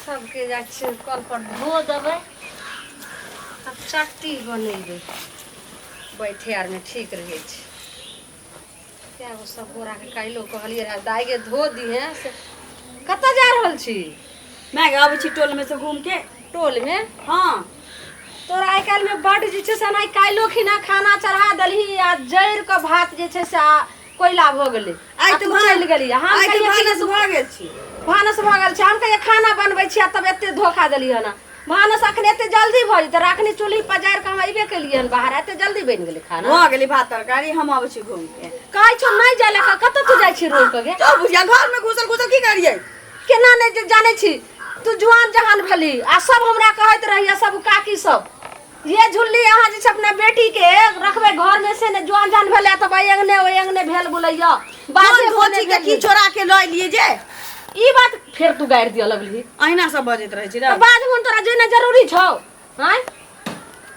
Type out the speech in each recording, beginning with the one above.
सबके जाइ छियै कल पर धो देबै, आब चट्टी बनेबै। बैठे आरमे ठीक रहै छै। कए गो सब बोराके काल्हिओ कहलियै रहए, दाइ गे धो दिहे। से कतऽ जा रहल छी? मैं आबै छी टोल में से घूम के। टोलमे? हाँ। तोरा आइ काल्हिमे बड्ड जे छै से एनाहि काल्हिओ खिना खाना चढ़ा देलही आ जरि कऽ भात जे छै से आ कोयला भऽ गेलै। आइ आ तऽ तू चलि गेली। हम आइ तऽ कहियै कि भानस भऽ गेल छी। भानस भऽ गेल छै। हम कहियै खाना बनबै छी आ तब एते धोखा देली हन। भानस अखन एते जल्दी भऽ जेतै? अखनी चूल्ही पजारि कऽ हम अयबे केलियै हन बाहर, एते जल्दी बनि गेलै खाना? भऽ गेलै भात तरकारी, हम आबै छी घूम के। कहै छौ नहि जाय लए, कतऽ तू जाइ छी रोज कऽ गे? चल बुझिया, घर में घुसल घुसल की करियै? केना नहि जे जानै छी, तू जुआन जहान भेली आ सब हमरा कहैत रहिए, सब काकी सब, ये झुल्ली अहाँ जे छै अपना बेटी के रखबै घर में से ने जुआन जहान भेलै तब एहि अंगने ओहि अंगने भेल बोलैया। बाजे धोची के की चोरा के लऽ एलियै जे? ई बात फेर तू गारि दिअ लगली। अहिना सब बजैत रहै छी। तऽ बाज मन तोरा जेना जरूरी छौ आँय?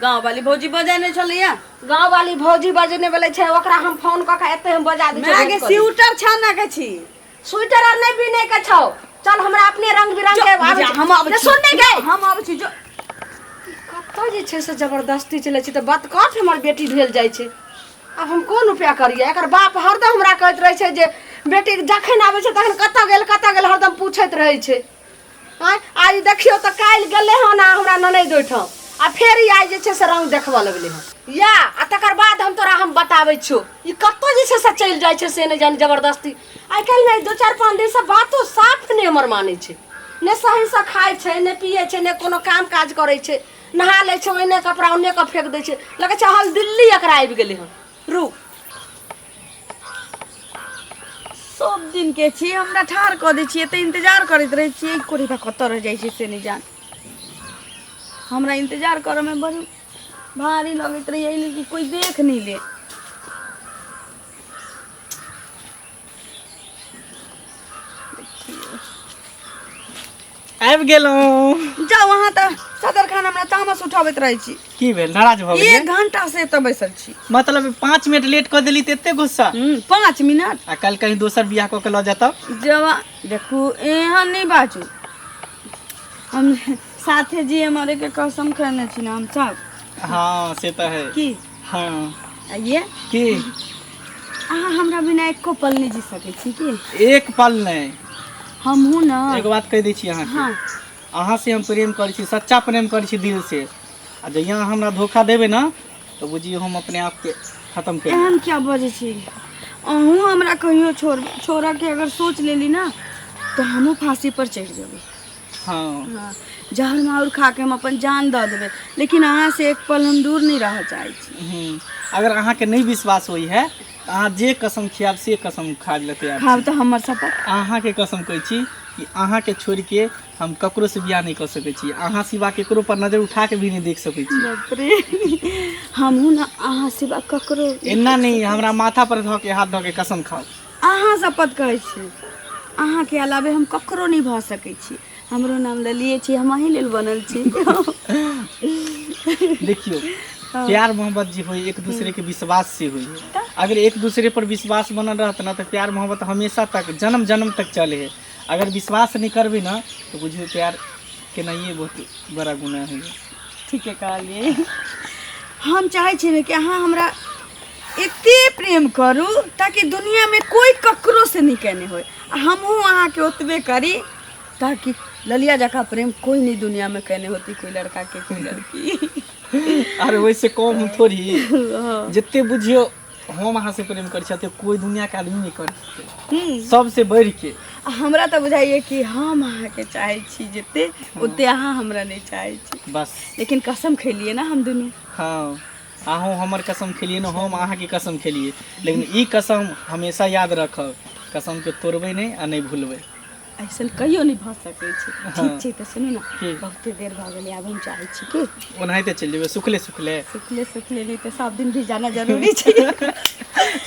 गाँव वाली भौजी बजेने छलैया। गाँव वाली भौजी बजेने वाले छै, ओकरा हम फोन कऽ के एते हम बजा दै माय के छियै। स्वेटर छाना के छी। स्वेटर आर नहि बिनै के छौ, चल हमरा अपने रंग बिरंग के आबै छै। हम आबै ने छी। सुन नहि गे। हम आबै छी जो। कतऽ जे छै से जबरदस्ती चलै छै तऽ बतकठ हमर बेटी भेल जाइ छै। आब हम कोन उपाय करियै? एकर बाप हरदम हमरा कहैत रहै छै जे बेटी जखन आबै छै तखन कतऽ गेल, कतऽ गेल, हरदम पूछैत रहै छै। आँय, आइ देखियौ तऽ काल्हि गेलै हन आ हमरा ननैद ओहिठाम आ फेर ई आइ जे छै से रंग देखबऽ लगलै हन। या आ तकर बाद हम तोरा हम बताबै छियौ, ई कतऽ जे छै से चलि जाइ छै से नहि जानि। जबरदस्ती आइ काल्हिमे दू चारि पाँच दिनसँ बातो साफ नहि हमर मानै छै, ने सहीसँ खाइ छै, ने पियै छै, ने कोनो काम काज करै छै। नहा लै छै, ओहिने कपड़ा ओन्ने कऽ फेंक दै छै। लगै छै हल दिल्ली एकरा आबि गेलै हन। रुक। सब दिन के छी, हमरा ठाढ़ कऽ दै छियै, एते इंतजार करैत रहै छियै। कोरिबा कतऽ रहि जाइ छै से नहि जान। हमरा इंतजार करऽमे बड़ी भारी लगैत रहैए, एहि लेल कि कोइ देख नहि ले। आबि गेलहुँ। जाउ अहाँ तऽ सदर खान, हमरा तामस उठाबैत रहै छी। की भेल, नाराज भऽ गेलियै? एक घंटा से एतऽ बैसल छी। मतलब 5 मिनट लेट कऽ देली तऽ एते गुस्सा? 5 मिनट। आ काल्हि कहीं दोसर बियाह कऽ के लऽ जाता? जवा देखू, एहन नहि बाजू। हम साथे जी मरे के कसम खेने छी ना हम सब। हाँ, से तऽ है। की? हाँ। आ ये की? अहाँ हमरा बिना एको पल नहि जी सकै छी की? एक पल नहि। हमहूँ ना। एगो बात कहि दै छी अहाँके। हाँ। अहाँ से हम प्रेम करै छी, सच्चा प्रेम करै छी दिल से। आ जहिया अहाँ हमरा धोखा देबै ना तऽ बुझियौ हम अपने आपके खत्म कर। एहन क्या बजै छी? अहूँ हमरा कहियो छोड़ छोड़ऽ के अगर सोच लेली ना तऽ हमहूँ फांसी पर चढ़ि जेबै। हाँ। हाँ, जहर माहुर खा के हम अपन जान दऽ देबै, लेकिन अहाँ से एक पल हम दूर नहि रहऽ चाहै छी। अगर अहाँके नहि विश्वास होइ है तऽ अहाँ जे कसम खियाब से कसम खा लए तैयार खाब छी। तऽ हमर शपथ। अहाँके कसम कहै छी कि अहाँके छोड़िके हम ककरो से बियाह नहि कऽ सकै छी। अहाँ सिवा केकरो पर नजर उठा के भी नहि देख सकै छी। बाप रे, हमहूँ ने अहाँ सिवा ककरो। एना नहि, हमरा माथा पर धऽ के हाथ धऽ के कसम खाउ। अहाँ शपथ कहै छी, अहाँके अलावे हम ककरो नहि भऽ सकै छी। हमरो नाम ललिए छी, हम अहीं लेल बनल छी। देखियौ, प्यार मोहब्बत जे होय एक दूसरे के विश्वास से होय है। अगर एक दूसरे पर विश्वास बनल रहत ना तऽ प्यार मोहब्बत हमेशा तक, जन्म जन्म तक चले है। अगर विश्वास नहीं करबे ना तो बुझियौ प्यार केनाइए बहुत बड़ा गुनाह है। ठीके कहलियै। हम चाहै छी ने कि अहाँ हमरा एते प्रेम करू ताकि दुनियामे कोइ ककरो से नहि केने होय, आ हमहूँ अहाँके ओतबे करी ताकि ललिया जकाँ प्रेम कोइ नहि दुनियामे केने होती, कोइ लड़का के कोइ लड़की। अरे, वैसे कम हम थोड़ी। जते बुझियौ हम अहाँ से प्रेम करै छी ओते कोई दुनिया के आदमी नहीं कर सकते, सबसे बढ़ के। आ हमरा तऽ बुझाइए कि हम अहाँके चाहै छी जते, ओते अहाँ हमरा नहि चाहै छी। बस। लेकिन कसम खेलिए ना हम दुनू। हाँ, अहूँ हमर कसम खेलिए ने, हम अहाँके कसम खेलिए। लेकिन ई कसम हमेशा याद रखब, कसम के तोड़बै नहि आ नहि भूलबै। ऐसन कहियो नहि भऽ सकै छै। ठीक छै, तऽ सुनू ने। की? बहुते देर भऽ गेलै, आब हम चाहै छी कि ओनाहिते चलि जेबै सुखले सुखले? सुखले सुखले नहि तऽ सब दिन भी जाना जरूरी छै।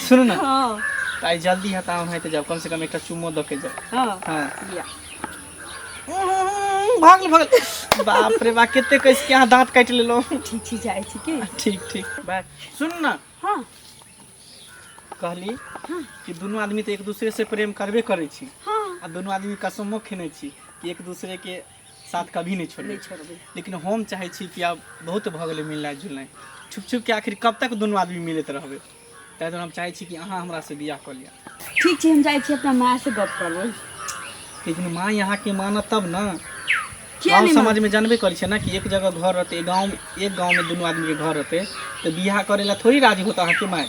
सुनू ने। हाँ। तऽ आइ जल्दी हेतै, ओनाहिते जाउ, कम से कम एकटा चुम्मो दऽ के जाउ। हाँ। हाँ। या। भागल भागल। बाप रे बा, कते कैस के अहाँ दाँत काटि लेलहुँ। ठीक छी, जाइ छी की? ठीक ठीक, बाय। सुन ना। हाँ। कहली कि दुनू आदमी तऽ एक दूसरे से प्रेम करबे करै छी। हाँ। आ दुनू आदमी कसमो खेने छी कि एक दूसरे के साथ कभी नहीं छोड़बै। नहीं छोड़बै। लेकिन हम चाहै छी कि आब बहुत भऽ गेलै मिलनाइ जुलनाइ, छुप छुप के आखिर कब तक दुनू आदमी मिलैत रहबै। ताहि दुआरे हम चाहै छी कि अहाँ हमरासँ बियाह कऽ लिअ। ठीक छै, हम जाइ छी अपना माय से गप करबै। लेकिन माँ अहाँके मानत तब ने। किया गाँव नहि? समाजमे जानबे करै छै ने कि एक जगह घर रहतै, गाँव एक गाँवमे दुनू आदमीके घर रहतै तऽ बियाह करै लए थोड़ी राजी होत अहाँके माय।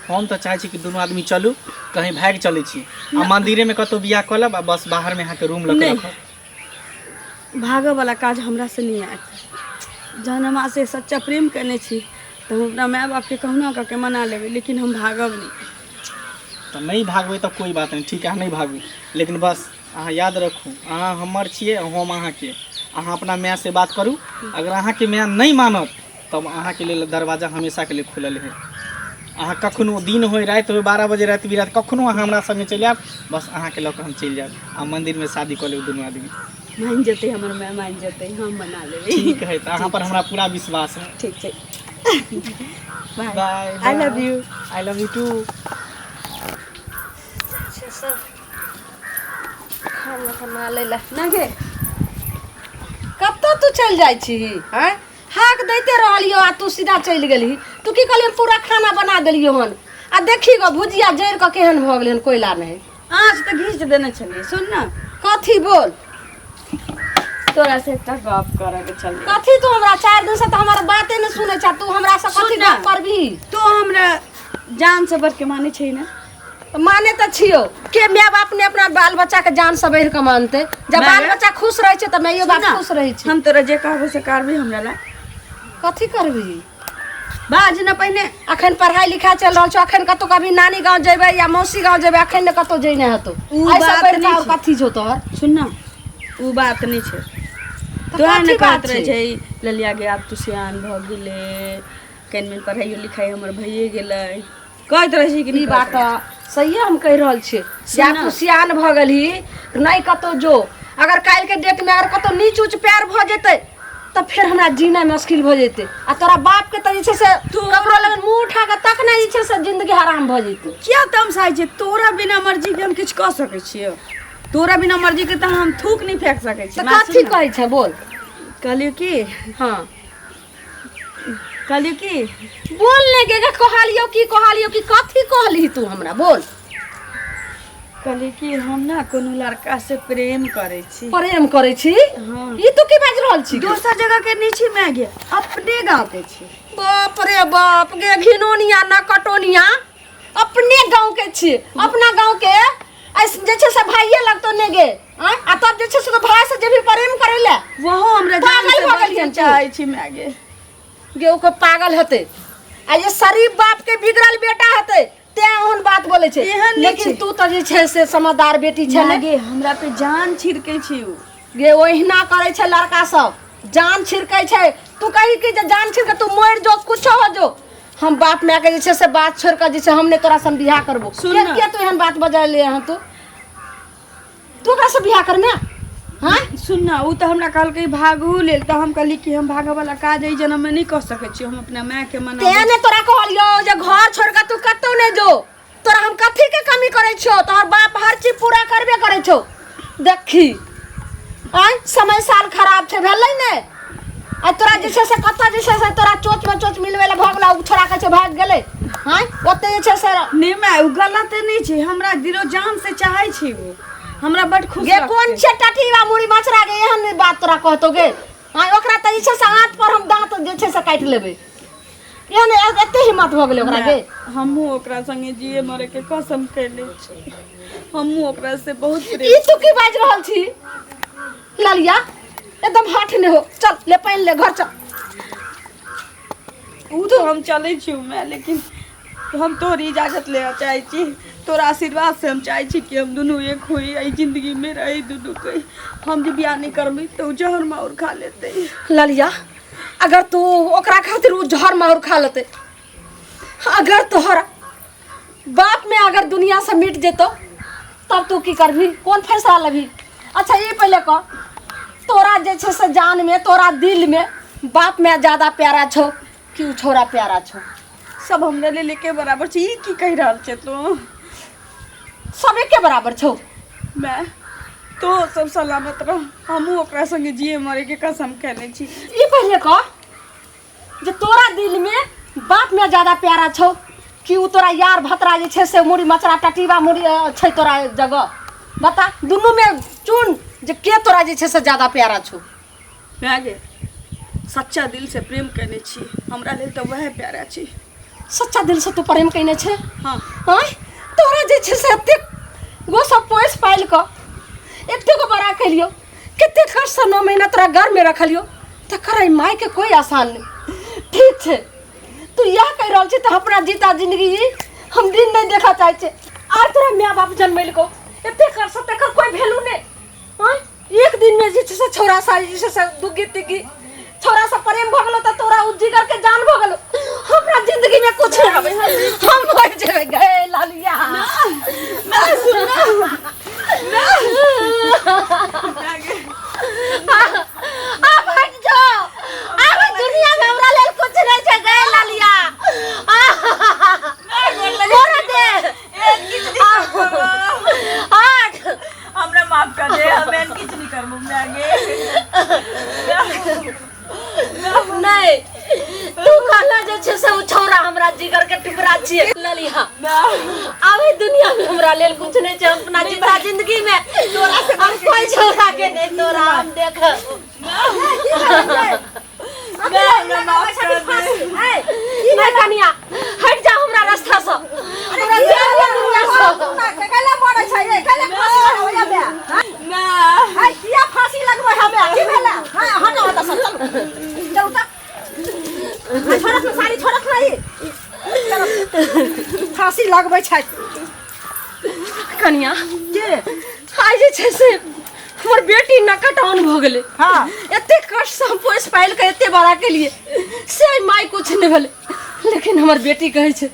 हम तऽ चाहै छी कि दुनू आदमी चलू कहीं भागि चलै छी आ मन्दिरेमे कतहु बियाह कऽ लेब आ बस बाहरमे अहाँके रूम लऽ कऽ नहि। रखब। भागऽ वाला काज हमरा से नहि आयत। जहन हम अहाँसँ सच्चा प्रेम केने छी तऽ हम अपना माय बापके कहुना कऽ के मना लेबै, लेकिन हम भागब नहि। तऽ नहि भागबै तऽ कोइ बात नहि, ठीक है, अहाँ नहि भागू, लेकिन बस अहाँ याद रखू अहाँ हमर छियै, हम अहाँके। अहाँ अपना मायसँ बात करू, अगर अहाँके माय नहि मानत तब अहाँके लेल दरवाजा हमेशाके लेल खुलल है। अहाँ कखनो दिन होय राति होय, 12 बजे राति बिराति कखनो अहाँ हमरा संगे चलि आयब, बस अहाँके लऽ कऽ हम चलि जायब आ मन्दिरमे शादी कऽ लेब दुनू आदमी। मानि जेतै हमर माय, मानि जेतै, हम मना लेबै। ठीक है, तऽ अहाँ पर हमरा पूरा विश्वास है। ठीक छै, bye. Bye. I love you. I love you too. सब खाना बना लै लए ना गे। कतऽ तू चलि जाइ छी? आँय, हाक दैते रहलियो आ तू सीधा चलि गेलही। तू की कहलियै? पूरा खाना बना देलियो हन आ देखी गो भुजिया जरि कऽ केहन भऽ गेलै हन, कोयला नहि। आँच तऽ घीच देने छलियै। सुन ने। कथी बोल? तोरा से एकटा गप करऽ के छलै। कथी? तू हमरा 4 दिन से तऽ हमर बाते नहि सुनै छ, तू हमरा से सुन कथी ना। गप करबही? तू हमरा जान से बढ़ के मानै छै ने? माने तऽ छियौ के माय बाप ने अपना बाल बच्चा के जान से बढ़ि कऽ मानतै? जब माय बाल बाप- बच्चा खुश रहै छै तऽ माइयो बाप सुन ना, खुश रहै छै। हम तोरा जे कहबो से करबी हमरा ला? कथी करबही? बाज न पहिने। अखन पढ़ाई लिखाई चल रहल छौ, अखन कतौ कभी नानी गाँव जेबै या मौसी गाँव जेबै, अखन ने कतौ जइने हेतौ। उ एहिसँ बात बढ़ि कऽ नहि आओर छै। कथी छौ तोहर? सुन न, उ बात नहि छै। तऽ तोरा कथी ने बात कहैत रहै छै? छै ललिया गे, आब तू सियान भऽ गेले, कनि मनि पढ़ाइयो लिखाइ हमर भइए गेलै, कहैत रहै छै कि ई नहि? बात तऽ सहिए हम कहि रहल छियै जे आब सुन। तू सियान भऽ गेलही, नहि कतौ जो। अगर काल्हिके डेटमे अगर कतौ नीच ऊँच प्यार भऽ जेतै तऽ फेर हमरा जीनाइ मुश्किल भऽ जेतै आ तोरा बापके तऽ जे छै से ककरो लग मुँह उठा कऽ तकनाइ जे छै से जिन्दगी हराम भऽ जेतै। किया तमसाइ छै? तोरा बिना मर्जीके हम किछु कऽ सकै छियौ? तोरा बिना मर्जीके तऽ हम थूक नहि फेक सकै छी। तऽ माय, सुन कथी ने। कहै छै, बोल। कहलियौ की? हँ। कहलियौ की? बोल ने गे। गे कहलियौ की? कहलियौ की? कथी कहली तू हमरा, बोल। कहलियै कि हम ने कोनो लड़का से प्रेम करै छी। प्रेम करै छी? हाँ। ई तू की बाजि रहल छी? दोसर जगह के नहीं छी मैं गे, अपने गांव के छी। बाप रे बाप, गे घिनोनिया न कटोनिया, अपने गांव के छी? अपना गांव के ऐस जे छै से भाइये लगतो ने गे? आँय? आ तब जे छै से तो भाय से जे भी प्रेम करै ले वहो हमरा जान पागल से भऽ बढ़ के गेलियन तू। चाहै छी मैं गे। गे ओकर पागल हेतै आ जे शरीफ बाप के बिगड़ल बेटा हेतै तें ओहन बात बोलै छै। एहन नहि लेकिन छै। तू तऽ जे छै से समझदार बेटी छै ने। मैं गे, हमरा पे जान छिड़कै छी उ। गे ओहिना करै छै लड़का सब, जान छिड़कै छै। तू कही कि जे जान छिड़के तू मरि जो, कुछो हो जो, हम बाप माय के जे छै से बात छोड़ि कऽ जे छै हम नहि तोरा से बियाह करबो। सुन किया ना। किया तू एहन बात बजले हँ? तू तू ओकरा से बियाह करमे? हाँ। सुन ना, उ तऽ हमरा कहलकै भागू लेल, तऽ हम कहली कि हम भागऽ वाला काज एहि जन्म में नहीं कऽ सकै छी, हम अपना माय के मना तें ने तोरा कहलियौ जे घर छोड़ कऽ तू कतौ नहि जो। तोरा हम कथी के कमी करै छियौ? तोहर बाप हर चीज पूरा करबे करै छौ। देखी, आँय, समय साल खराब छै, भेलै ने? आ तोरा जे छै से कतऽ जे छै से तोरा चोच में चोच मिलबै लए भऽ गेलौ, ओ छोड़ा कहै छै भागि गेलै। आँय, ओते जे छै से नहि माय, उ गलत नहि छै, हमरा दिलो जान से चाहै छी उ, हमरा बड खुश गे कोन रखतै। छै टटीवा मुड़ी मचरा गे, एहन नहि बात तोरा कहतौ गे? आँय, ओकरा तऽ जे छै से हाथ पर हम दाँत जे छै से काटि लेबै। एहन एते हिम्मत भऽ गेलै ओकरा गे? हमहूँ ओकरा संगे जिए मरे के कसम कैले छी, हमहूँ ओकरा से बहुत ई प्रेम। तू की बाजि रहल छी ललिया? एकदम हठ नहि हो। चल ले, पानि ले, घर चल। उ तो हम चलै छी मैं, लेकिन हम तोहर इजाजत लेना चाहै छी। तोरा आशीर्वाद से हम चाहै छी कि हम दुनू एक होई, एहि जिंदगी में रही दुनू के। हम जे बियाह नहीं करबै तऽ उ जहर माहुर खा लेतै। ललिया, अगर तू ओकरा खातिर उ जहर माहुर खा लेतै, अगर तोहर बाप में अगर दुनिया से मिट जेतो, तब तू की करबी? कोन फैसला लेबी? अच्छा, ये पहले कह। तोरा जे छै से जान में तोरा दिल में बाप माय ज्यादा प्यारा छौ कि उ छोरा प्यारा छौ सब हमरा लेल एके बराबर छै ई की कहि रहल छै तू सब एके बराबर छौ माय तो सब सलामत रह हमहूँ ओकरा संगे जिए मरे के कसम खेने छी ई पहिले कह जे तोरा दिल में बाप में ज्यादा प्यारा छौ कि उ तोरा यार भतरा जे छै से मुड़ी मचरा टटीबा मुड़ी छै तोरा जगह बता दुनू में चुन जे के तोरा जे छै से ज्यादा प्यारा छौ माय गे सच्चा दिल से प्रेम केने छी हमरा लेल तऽ वएह प्यारा छी सच्चा दिल से तू प्रेम केने छै हाँ आँय तोरा जे छै से एतेक गो सब पोसि पालि कऽ एतेक गो बड़ा केलियौ कतेक कष्टसँ 9 महीना तोरा गर्भमे रखलियौ तकर एहि मायके कोइ आसान नहि ठीक छै तू इएह कहि रहल छी तऽ अपना जीता जिंदगी ई हम दिन नहि देखऽ चाहै छियै आर तोरा माय बाप जन्मेलकौ एतेक कष्टसँ तकर कोइ वैल्यू नहि आँय एक दिन में जे छै से छौड़ा सा जे छै से दुग्गी तिग्गी छौड़ा से प्रेम भऽ गेलो तऽ तोरा उ जिगर के जान भऽ गेलो हमरा जिंदगी में कुछ नहि आबै हम मर जेबै गए लालिया आब हट जाओ आब दुनिया में हमरा लेल कुछ नहीं छै गए लालिया मर दे हट हमरा माफ कर दे हम एहन किछु नहि करबो माय गे नहीं तू कहला जे छै से उ छौड़ा हमरा जिगर के टुकड़ा छियै ललिहा आवे दुनिया में हमरा लेल कुछ नहीं छै हम अपना जीता जिंदगी में हम कोई छौड़ा के नहीं तोरा हम देख नहीं कनिया हट जा हमरा रास्ता से हमरा दुनिया से कैला मरै छै ए कैला फांसी लगबै हमे हाय किया फांसी लगबै हमे की भेला हां हटो हटो सब चलू चलू त छोड़त ना साड़ी छोड़त ना ई चलो फांसी लगबै छै कनिया के आइ जे छै से हमर बेटी नकटाउन भऽ गेलै हाँ। एते कष्ट से हम पोसि पालि कऽ एते बड़ा केलिए से आइ माय कुछ नहि भेलै लेकिन हमर बेटी कहै छै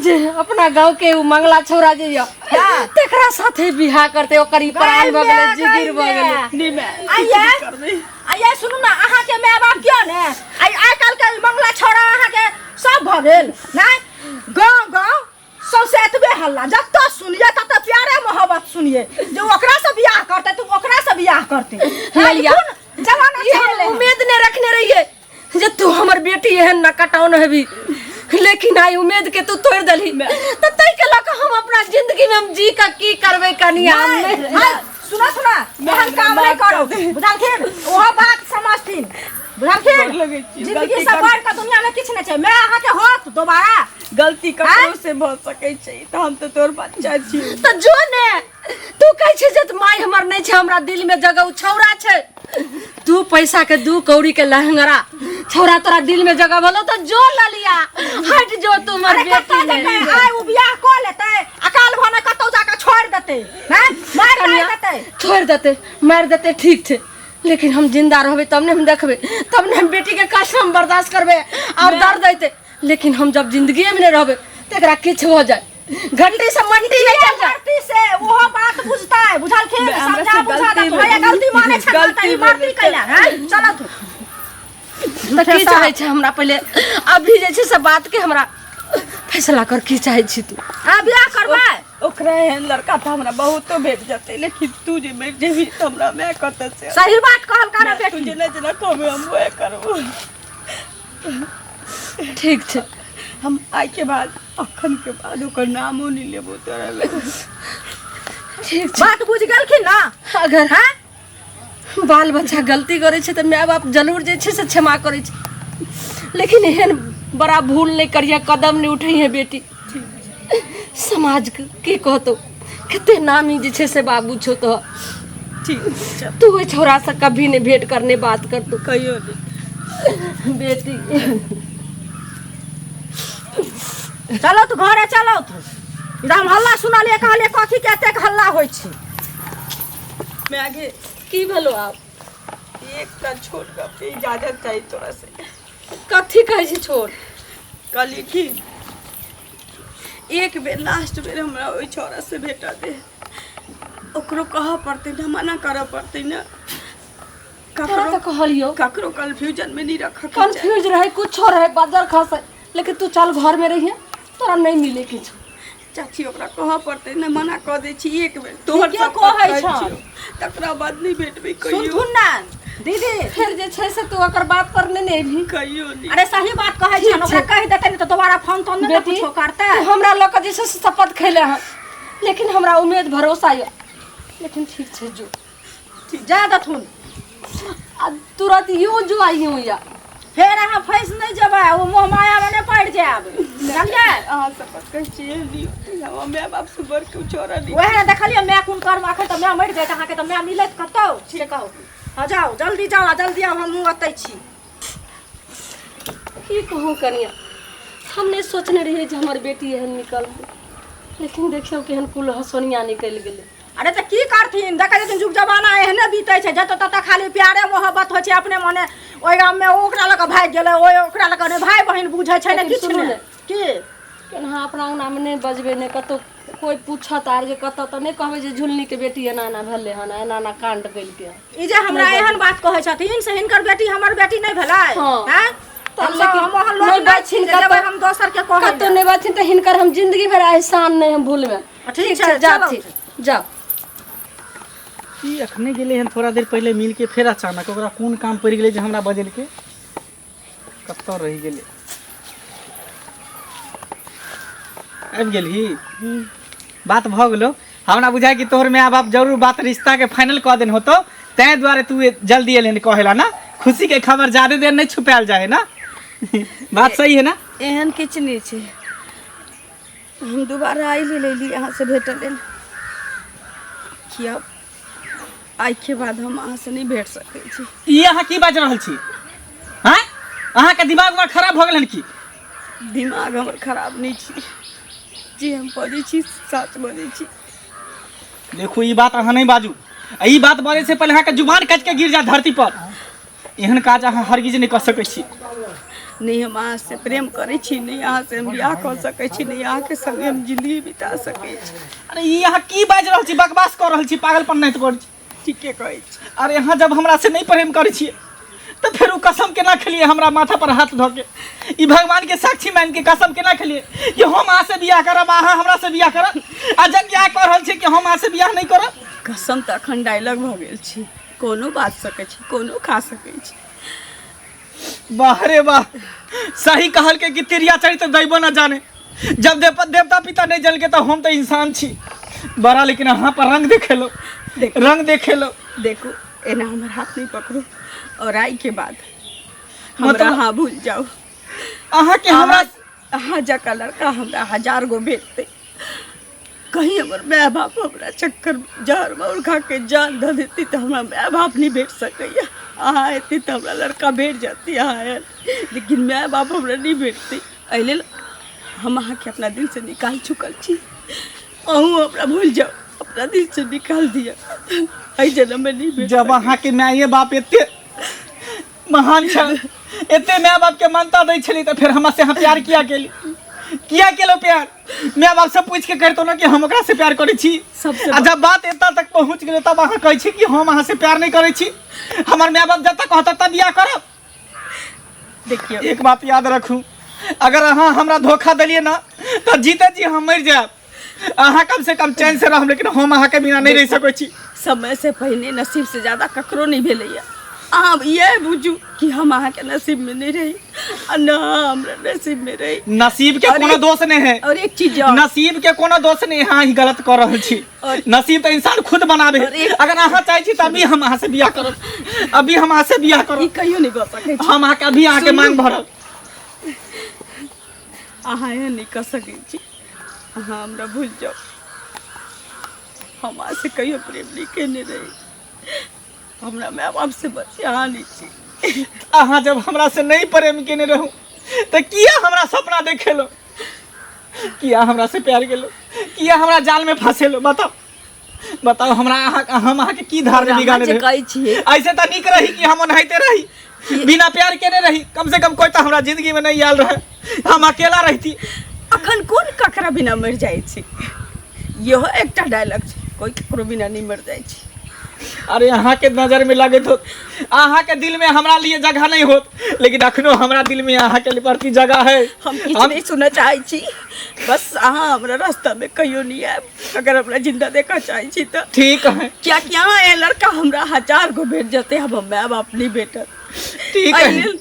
जे अपना गाँव के उ मंगला छौड़ा जे यऽ हाँ। तेकरा साथे बियाह करतै ओकर ई प्राण भऽ गेलै जिगिर भऽ गेलै नहि माय आइये करबै आइये सुनू ना अहाँके माय बाप किया ने आइ आइ काल्हि के मंगला छौड़ा अहाँके सब भऽ गेल नहि गाँव गाँव सौंसे एतबे हल्ला जतऽ सुनिए ततऽ प्यारे मोहब्बत सुनिए जे ओकरासँ बियाह करतै तऽ ओकरासँ बियाह करतै ललिया, कोन जमाना ई चलि हम एलै हन? उम्मीद नहि रखने रहिए जे तू हमर बेटी एहन नकटाउन हेबी लेकिन आइ उम्मीद के तू तोड़ देलही तऽ ताहि के लऽ कऽ हम अपना जिंदगी में हम जी कऽ की करबै कनिया हम नहि, नहि- हाय, सुना सुना एहन काम नहि करू बुझलखिन ओहो बात समझथिन बुझलखिन गोर लगै छी, जिंदगी गलती से कर- बढ़ कऽ दुनिया में किछु नहि छै मैं अहाँके होत दोबारा गलती ककरो से भऽ सकै छै तऽ हम तऽ तोर बच्चा छी तऽ जो ने तू कहै छै जे माय हमर नहि छै हमरा दिल में जगह उ छौड़ा छै दू पैसा के दू कौड़ी के लहंगरा छौड़ा तोरा दिल में जगह भलो तऽ जो ललिया हट जो तू हमर अरे बेटी कतऽ ने जेतै आइ उ बियाह कऽ लेतै अकाल भने कतौ जाकऽ छोड़ि देतै हैं मारि मारि कनिया, देतै छोड़ि देतै मारि देतै ठीक छै लेकिन हम जिंदा रहबै तब ने हम देखबै तब ने हम बेटी के कष्ट हम बर्दाश्त करबै और दर्द अयतै लेकिन हम जब जिंदगी में नहीं रहबै तऽ एकरा किछु भऽ जाए घंटी से मंटी नहीं चल जाए गलती से ओहो बात बुझतै बुझलखिन हमरा समझा से बुझा गलती दे भैया भेल। गलती मानै छै गलती गलती मारती भेल। कैला हैं चलो तू तऽ की चाहै छै हमरा पहिले अभी जे छै से बात के हमरा फैसला कर की चाहै छी तू आ बियाह करबै ओकरा एहन लड़का तऽ हमरा बहुतो भेट जेतै लेकिन तू जे मरि जेबही तऽ हमरा माय कतऽ से सही बात कहल कर तू बेटी जेना जेना कहबै हम वएह करबो ठीक छै हम आइ के बाद अखन के बाद ओकर नामो नहि लेबो तोरा लग ठीक छै बात बुझि गेलखिन ना अगर हैं बाल बच्चा गलती करै छै तऽ माय बाप जरूर जे छै से क्षमा करै छै लेकिन एहन बड़ा भूल नहि करिहे कदम नहि उठैहे बेटी समाज के की कहतौ कते नामी जे छै से बाबू छौ तो ठीक छै तू ओहि छौड़ासँ कभी नहि भेंट करने बात करतौ कहियो नहि बेटी चलो तू घरे चलो तू इधर हम हल्ला सुनलियै कहलियै कथी के एतेक हल्ला होइ छै माय गे की भेलो आब एकटा छोट गप के इजाजत चाही तोरा से कथी कहै छी छोट कहलियै कि एक बेर लास्ट बेर हमरा ओहि छौड़ा से भेटा दे ओकरो कहऽ पड़तै ने मना करऽ पड़तै ने तोरा तऽ कहलियौ ककरो कन्फ्यूजन में नहीं रख के चाही। कंफ्यूज रहे कुछो रहे बजर खसे लेकिन तू चल घर में रहिए तोरा नहीं मिले किछु चाची ओकरा कहऽ पड़तै ने मना कऽ दै छी एक बेर तोहर ठीके शपथ कहै खाइ छह। छियौ। तकरा बाद नहि भेटबै कहियो सुनथुन ना दीदी फेर जे छै से तू ओकर बात पर नहि ने एबही कहियो नहि अरे सही बात कहै छन ओकरा कहि देतै ने तऽ दोबारा फोन तोन नहि ने बेटी कुछो करतै तू हमरा लऽ कऽ जे छै से शपथ खैले हन लेकिन हमरा उम्मीद भरोसा यऽ लेकिन ठीक छै जो जा देथुन आ तुरंत यूं जो आ यूं या फेर अहाँ फँसि नहि जेबै ओ मोह मायामे नहि पड़ि जायब बुझलियै अहाँ शपथ कहै छियै लियौ हमरा माय बाप से बड़ के छोड़ा नहि वएह ने देखलियै माय कोन कर्म अखन तऽ माय मरि जायत अहाँके तऽ माय मिलत कतौ से कहू हँ जाउ जल्दी जाउ आ जल्दी आउ हमहूँ ओतै छी की कहूँ कनिया हम नहि सोचने रहियै जे हमर बेटी एहन निकलतै लेकिन देखियौ केहन कुल हसोनिया निकलि गेलै अरे तऽ की करथिन देखै छथिन जुग जमाना एहने बीतै छै जतऽ ततऽ खाली प्यारे मोहब्बत होइ छै अपने मने ओहि गाममे ओ ओकरा लऽ कऽ भागि गेलै ओहि ओकरा लऽ कऽ नहि भाय बहिन बुझै छै ने लेकिन किछु सुनू नहि ने। की केना अपना अङ्गनामे नहि बजबै नहि कतहु कोइ पूछत आर जे कतऽ तऽ नहि कहबै जे झुलनीके बेटी एना एना भेलै हन एना एना काण्ड केलकै हन ई जे हमरा एहन बात कहै छथिन से हिनकर बेटी हमर बेटी नहि भेलै हँ। आँय? तऽ हमसब लेकिन हम ओहन लोक नहि नहि छी बजथिन जे जेबै कतौ- हम दोसर के कहै कतहु नहि बजथिन तऽ हिनकर हम जिंदगी भरि एहसान नहि हम भूलबै ठीक छै, जाउ चलू। जाउ ई अखने गेलै हन थोड़ा देर पहिले मिल के फेर अचानक ओकरा कोन काम पड़ि गेलै जे हमरा बजेलकै कतऽ रहि गेलै आबि गेलही बात भऽ गेलो हमरा बुझाय कि तोहर माय बाप जरूर बात रिश्ता के फाइनल कऽ देने होतो ताहि दुआरे तू जल्दी एलहन कहेला ना खुशी के खबर ज्यादा देर नहीं छुपायल जाए ना बात सही है ना एहन किछु नहि छै हम दोबारा आइ लेल अयली अहाँसँ भेटऽ लेल कि आब आइके बाद हम अहाँसँ नहि भेट सकै छी ई अहाँ की बाजि रहल छी आँय अहाँके दिमाग उमाग खराब भऽ गेल हन की दिमाग हमर खराब नहि छी जे हम बजै छी सच बजै छी देखू ई बात अहाँ नहि बाजू आ ई बात बजै से पहिले अहाँके जुबान काटि के गिर जायत धरती पर एहन काज अहाँ हरगिज नहि कऽ सकै छी नहि हम अहाँसँ प्रेम करै छी नहि अहाँसँ हम बियाह कऽ सकै छी नहि अहाँके संगे हम जिन्दगी बिता सकै छी अरे ई अहाँ की बाजि रहल छी बकवास कऽ रहल छी पागलपन नहि करै छी ठीके कहै छी अरे अहाँ जब हमरा से नहि प्रेम करै छियै तऽ फेर ओ कसम केना खेलियै हमरा माथा पर हाथ धऽ के ई भगवान के साक्षी मान के कसम केना खेलियै कि हम अहाँ से बियाह करब अहाँ हमरा से बियाह करब आ जब बियाह कऽ रहल छी कि हम अहाँ से बियाह नहि करब कसम तऽ अखन डायलॉग भऽ गेल छी कोनो बाज सकै छी कोनो खा सकै छी वाह रे वाह सही कहल के कि तिरिया चरित्र दैबो न जाने जब देवता पिता नहीं जल के तो हम तो इंसान छी बड़ा लेकिन अहाँ पर रंग देखेलो देखो। रंग देखेलो देखू एना हमर हाथ नहीं पकड़ू और आई के बाद हमरा मतलब- अहाँ भूल जाओ अहाँ के हमरा अहाँ जकाँ लड़का हमरा हजार गो भेटतै कहीं हमर माय बाप हमरा चक्कर जहर माउर खा के जान धऽ देती तऽ हमरा माय बाप नहि भेट सकैया अहाँ एती तऽ हमरा लड़का भेट जाती अहाँ आयल लेकिन माय बाप हमरा नहि भेटतै एहि लेल हम अहाँके अपना दिलसँ निकालि चुकल छी अहूँ हमरा भूलि जाउ अपना दिलसँ निकालि दिअ एहि जन्ममे नहि भेट जब अहाँ के माये बाप एते महान छल एते माय बाप के मानता दै छली तऽ फेर हमरा से अहाँ प्यार किया केली किया केलो प्यार माय बाप से पूछ के करतो ना कि हम ओकरा से प्यार करै छी सबसे आ जब बात एतऽ तक पहुँच गेलै तब अहाँ कहै छी कि हम अहाँ से प्यार नहीं करै छी हमर माय बाप जब तक कहता तब बियाह करब देखियौ एक बात याद रखू अगर अहाँ हमरा धोखा देलियै ना तऽ जीते जी हम मरि जायब अहाँ कम से कम चैन से रहब लेकिन हम अहाँके बिना नहीं रहि सकै छी समय से पहिने नसीब से ज्यादा ककरो नहीं भेलैया अहाँ इएह बुझू कि हम अहाँके नसीब में नहीं रही आ न हमरा नसीब में रही नसीब के और कोनो एक- दोष नहीं है और एक चीज और नसीब के कोनो दोष नहीं है अहाँ ही गलत कर रहल छी और- नसीब तो इंसान खुद बनावे और एक- अगर अहाँ चाहे छी तऽ अभी हम अहाँ से बियाह करब अभी हम अहाँ से बियाह ई करब कहियो नहीं भऽ सकै छै हम अहाँके अभी अहाँके सुनू। मांग भरब अहाँ एहन नहि कऽ सकै छी अहाँ हमरा भूलि जाउ हम अहाँसँ कहियो प्रेम नहि केने रही हमरा माय बापसँ बच्चे अहाँ नहि छी अहाँ जब हमरा से नहीं प्रेम केने रहू तऽ किया हमरा सपना देखेलो किया हमरा से प्यार केलो किया हमरा जाल में फंसेलो बताओ बताओ हमरा अहाँ हम अहाँके की धार में अहाँ बिगाड़ने जे रही कहै छियै ऐसे तऽ नीक रही कि हम ओनाहिते रही बिना प्यार केने रही कम से कम कोई तऽ हमरा जिंदगी में नहीं आयल रहे हम अकेला रहती अखन कोन ककरा बिना मरि जाइ छै इहो एकटा डायलॉग छै कोई ककरो बिना नहि मरि जाइ छै अरे अहाँ के नजर में लगैत होत, अहाँ के दिल में हमरा लिए जगह नहीं होत, लेकिन अखनो हमरा दिल में अहाँ के प्रति जगह है। हम किछु नहीं सुनऽ चाहै छी, बस अहाँ हमरा रास्ता में कहियो नहीं आयब, अगर हमरा जिंदा देखऽ चाहै छी तऽ। ठीक है। कियाकि अहाँ एहन लड़का हमरा 1000 गो भेट जेतै, हम माय बाप नहीं भेटत। ठीक है, एहि लेल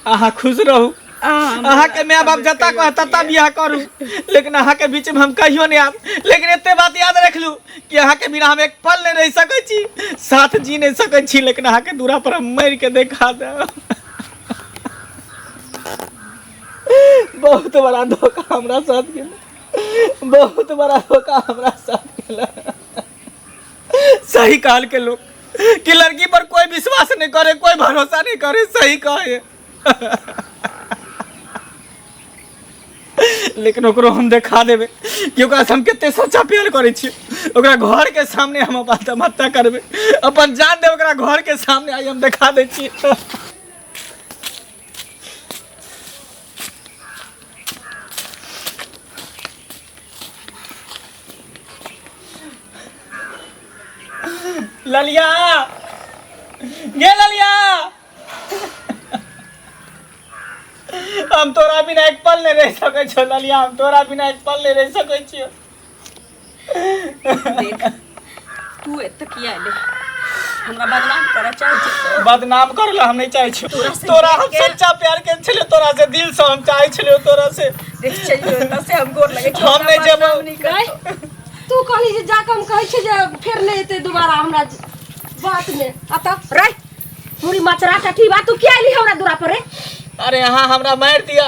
अहाँ खुश रहू। अहाँ अहाँ के माय बाप जता कह तता बियाह करू, लेकिन अहाँ के बीच में हम कहियो नहीं आब। लेकिन एते बात याद रख लू कि अहाँ के बिना हम एक पल नहीं रह सकै छी, साथ जी नहीं सकै छी, लेकिन अहाँ के दूरा पर हम मर के देखा देब। बहुत बड़ा धोखा हमरा साथ गेल, बहुत बड़ा धोखा हमरा साथ गेल। सही कहल के लोग कि लड़की पर कोई विश्वास नहीं करे, कोई भरोसा नहीं करे, सही कहे। लेकिन ओकरो हम देखा देबै कि ओकरा से हम कते सच्चा प्यार करै छी। ओकरा घर के सामने हम अपन आत्महत्या करबै, अपन जान देब ओकरा घर के सामने। आइ हम देखा दै छी। ललिया, गे ललिया, हम तोरा बिना एक पल नहीं रह सकै छियो। ललिया, हम तोरा बिना एक पल नहीं रह सकै छियो। देख, तू एतऽ किया एले? हमरा बदनाम करऽ चाहै छी? बदनाम कर हम नहीं चाहे छियो। तोरा से तोरा हम के- सच्चा प्यार के छले, तोरा से दिल से हम चाहे छलियो तोरा से। देख, चलि जो एतऽ से, हम गोर लगै छी। हम नहि जेबौ। बदनाम नहि करतौ। तू कहली जे जाके हम कहै छियै जे फेर नहि एतै दोबारा हमरा बात मे। अतः रे मुड़ी मचरा टठी बा, तू किया एली हमरा दूरा पर रे? अरे अहाँ हमरा मारि दिया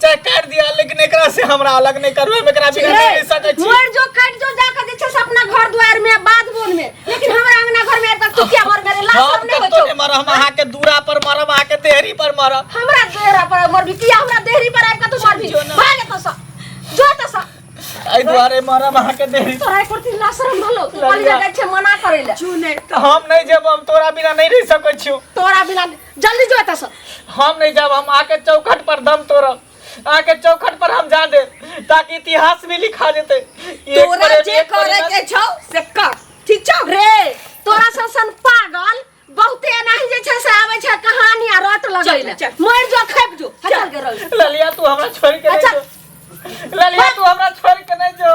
चाहे काटि दिया, लेकिन एकरा से हमरा अलग नहीं करू। हम एकरा बिना नहीं रह सकै छी। मर जो, कट जो, जाके जे छै से अपना घर द्वार में, बाध बोन में, लेकिन हमरा अंगना घर में आबि कऽ तू किया मर गेलै? लाज हम शरम नहि होइ कतौ छौ? नहीं मरब। हम अहाँ के दूरा पर मरब, अहाँ के देहरी पर मरब। हमरा देहरा पर मरबी? किया हमरा देहरी पर आबि कऽ तू मरबी? भाग एतऽ सँ, जो एतऽ सँ। एहि दुआरे मरब अहाँ के देहरी। तोरा एको दिन लाज शरम भेलौ? तू कहली जे जाइ छै मना करै लए। चू नहि। हम नहीं जेब, हम तोरा बिना नहीं रह सकै छियो। तोरा बिना जल्दी जो एतऽ सँ। हम नहीं जाब, हम आके चौखट पर दम तोड़ब, आके चौखट पर हम जा दे ताकि इतिहास भी लिखा जेते कि एक तोरा प्रेमी, जे एक करे प्रेमी- के छौ से कर, ठीक छौ? रे तोरा सन सन पागल बहुते एनाही जे छै से आबै छै कहानी आ रट लगै चल, लए। चल। मरि जो, खेप जो, चल गे रौ। ललिया, तू हमरा छोड़ के नहीं अच्छा। जो। ललिया, तू हमरा छोड़ के नहीं जो।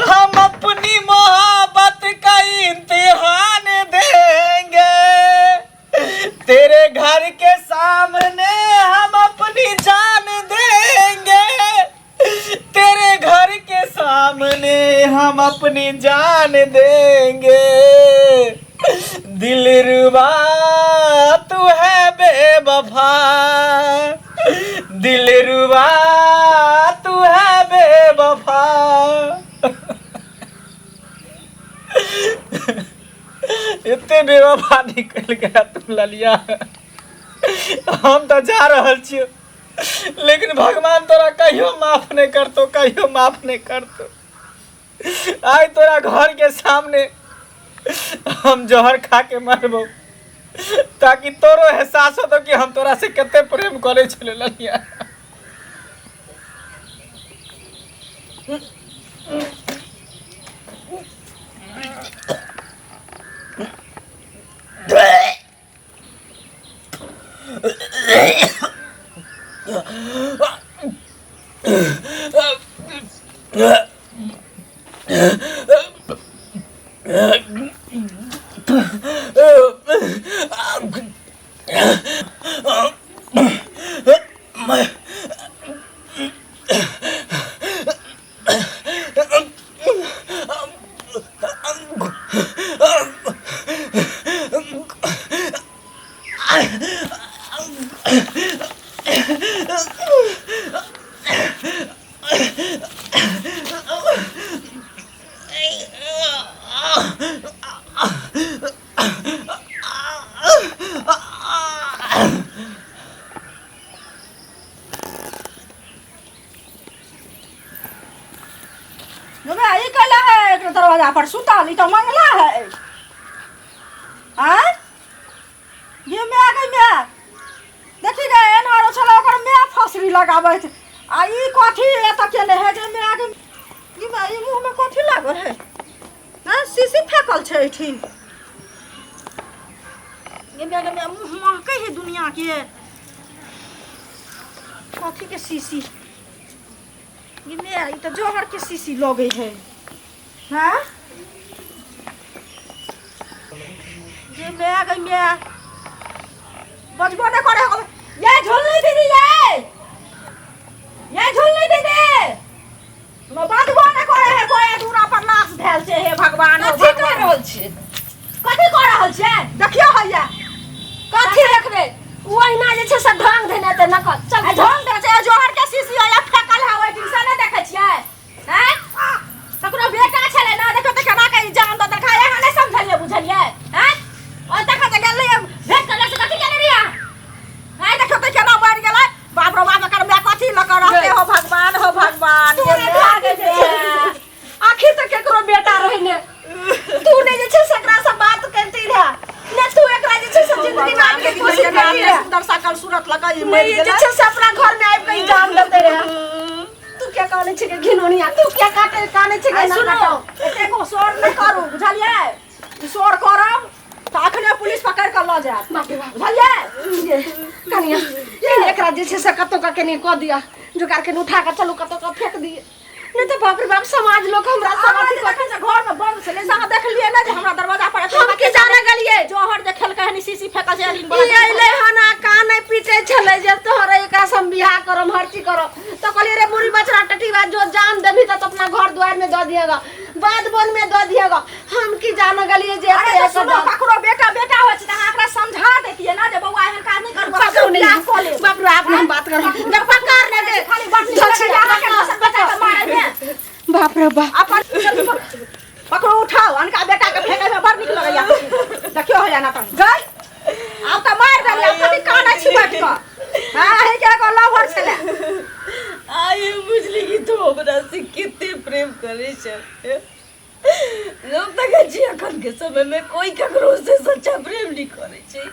हम अपनी मोहब्बत का इम्तिहान देंगे, तेरे घर के सामने हम अपनी जान देंगे, तेरे घर के सामने हम अपनी जान देंगे। दिलरुबा तू है बेवफा, दिलरुबा तू है बेवफा। एते बेवफा निकल गया तू ललिया। हम तऽ जा रहल छियौ, लेकिन भगवान तोरा कहियो माफ नहीं करतो, कहियो माफ नहीं करतो। आइ तोरा घर के सामने हम जहर खा के मरबो ताकि तोरो एहसास होतो कि हम तोरा से कते प्रेम करे छले। ललिया। ई कैला है एकरा दरवाजा पर सुतल? ई तो मंगला है। आँय ये my गई my, देखी गे एनहर छलै ओकर my फसरी लगाबैत, आ ई कथी एतऽ केने है? जे my गई ई बा ई मुँह में कथी लागल है? हाँ, शीशी फेंकल छै एहिठिन। गे गे गे, मुँह महकै है दुनिया के। कथी के शीशी? गे मे, ई तऽ जहर के शीशी लगै है। हाँ गे मे, गे मे, बजबो नहि करे हो। ये झुलनी दीदी, ये ये झुलनी दीदी, बजबो नहि करे है कोई। दूरा पर लाश भेल छै। हे भगवान, हो कथी कर भगवान। रहल छियै? कथी कऽ रहल छियै? देखियौ हैया। कथी देखबै? ओ अहिना जे छै से ढंग धेने तऽ नकल चल। आ ढंग दे छै, जोहर के शीशी हैया फेकल है ओहि दिन से, नहि देखै छियै? हैं, ककरो बेटा छलै ना? देखो तऽ केना के ई जान दऽ देलकै। अहाँ नहि समझलियै बुझलियै? हैं, ओहि तक तऽ गेल रहियै भेंट करले से, कथी केने रहियै अहाँ? हैं, देखियौ तऽ केना मरि गेलै। बाप रे बाप, एकर माय कथी लऽ कऽ रहतै? हो भगवान, हो भगवान, ये तोरे माय भागे गे माय। आखिर तऽ केकरो बेटा रहै ने? तू ने जे छै से एकरा से बात करती रहे ने, तू एकरा जे छै से जिंदगी में आबि के कोशिश करती रहे। सुंदर सकल सूरत लगा ई नहीं मरि जे गेलै। छै से अपना घर में आबि के ई जान देते रहे। तू क्या काने छै के घिनौनिया? तू क्या काटे काने छै के? आइ ना सुनू, काटो। एतेक शोर नहि करू, बुझलियै? शोर करब तऽ अखने पुलिस पकड़ि कऽ लऽ जायत। बाप रे बाप। बुझलियै? ये कनिया, ये एकरा जे छै से कतौ का केने कऽ दिया जोगार के, उठा के चलू कतौ का फेंक दिए, नहीं तो बाप रे बाप, समाज लोग हमरा सब अहाँ अथी जे कर देखै छै घर में बंद छलै से अहाँ देखलियै ने जे हमरा दरवाजा पर एते हम की जाने गेलियै? जहर जे खेलकै हन, शीशी फेकल छै ई अइलै हन आ कानै पीटै छलै जे तोहर एकरा से हम बियाह करम, हर चीज करम। तऽ कहलियै, रे बुढ़ी बछड़ा टटीबा, जो जान देबही तऽ अपना घर दुआर में दऽ दिएगा, बाध वन में दऽ दिएगा। हम की जाने गेलियै जे अरे एते तऽ एकर सुनू, ककरो बेटा बेटा होइ छै तऽ अहाँ एकरा समझा दैतियै ने जे बौआ, एहन काज नहि करू, पकड़ू नहीं। बियाह कऽ लेब। बाप रे बाप, हम बात कर जब पकड़ ले दे। खाली बड़ नीक लगैए अहाँके दोसर बच्चा के मारैमे। बाप रे बाप। अपन चलू, पकड़ू, उठाउ। अनका बेटा के फेंकै में बड़ नीक लगैया। देखियौ होइया ना तन गई, आब तऽ मारि देलियै, आब कथी कानै छी बैठ कऽ? हाँ, अहीं के एगो लवर छलै। आइ बुझली कि तू हमरा से कते प्रेम करै छै। हम देखै छी अखन के समय में कोई ककरो से सच्चा प्रेम नहीं करै छै,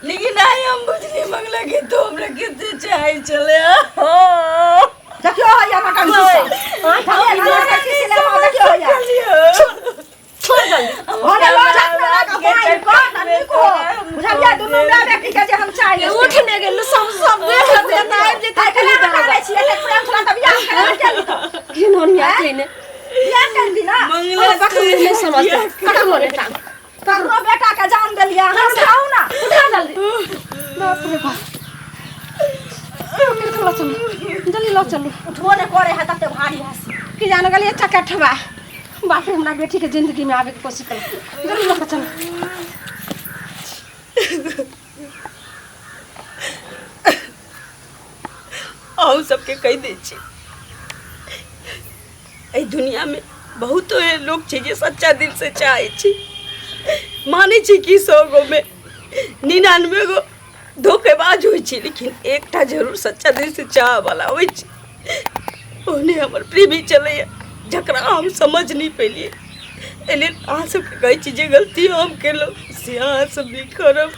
लेकिन आइ हम बुझली मंगला कि तू हमरा कते चाहै छलै। देखियौ होइया नटंकी सब। देखियौ होइया, छोड़ जल्दी। भले लऽ जात ने लऽ कऽ बान्हि कऽ तऽ नीक हो, बुझलियै? दुनू माय बेटी के जे हम चाही। उठ ने गेल, सब सब देख लेतै तऽ आबि जेतै। आइ खाली केना दरोगा। करै छी? एते प्रेम छलै तऽ बियाह केना केली तऽ? घिनौनिया केने बियाह करती ना। मंगला पकड़ू, नहीं समझते, पकड़ू ने टांग। ककरो बेटा के जान देलियै अहाँ, उठाउ ना। उठा जल्दी। बाप रे बाप, पकड़ के लऽ चलू, जल्दी लऽ चलू। उठबो नहि करे है, तते भारी है से। कि जाने गेलियै चकठवा। बाप रे, हमरा बेटी के जिंदगी में आबे के कोशिश करू, जल्दी लऽ कऽ चलू। अहूँ सबके कहि दै छी, एहि दुनियामे बहुतो एहन लोक छै जे सच्चा दिलसँ चाहै छै। मानै छी कि 100 गोमे 99 गो धोखेबाज होइ छै, लेकिन एकटा जरूर सच्चा दिलसँ चाहऽवला होइ छै। ओहने हमर प्रेमी छलैए, जकरा हम समझ नहि पेलियै। एहि लेल अहाँ सबके कहै छी, जे गलती हम केलहुँ से अहाँ सब नहि करब।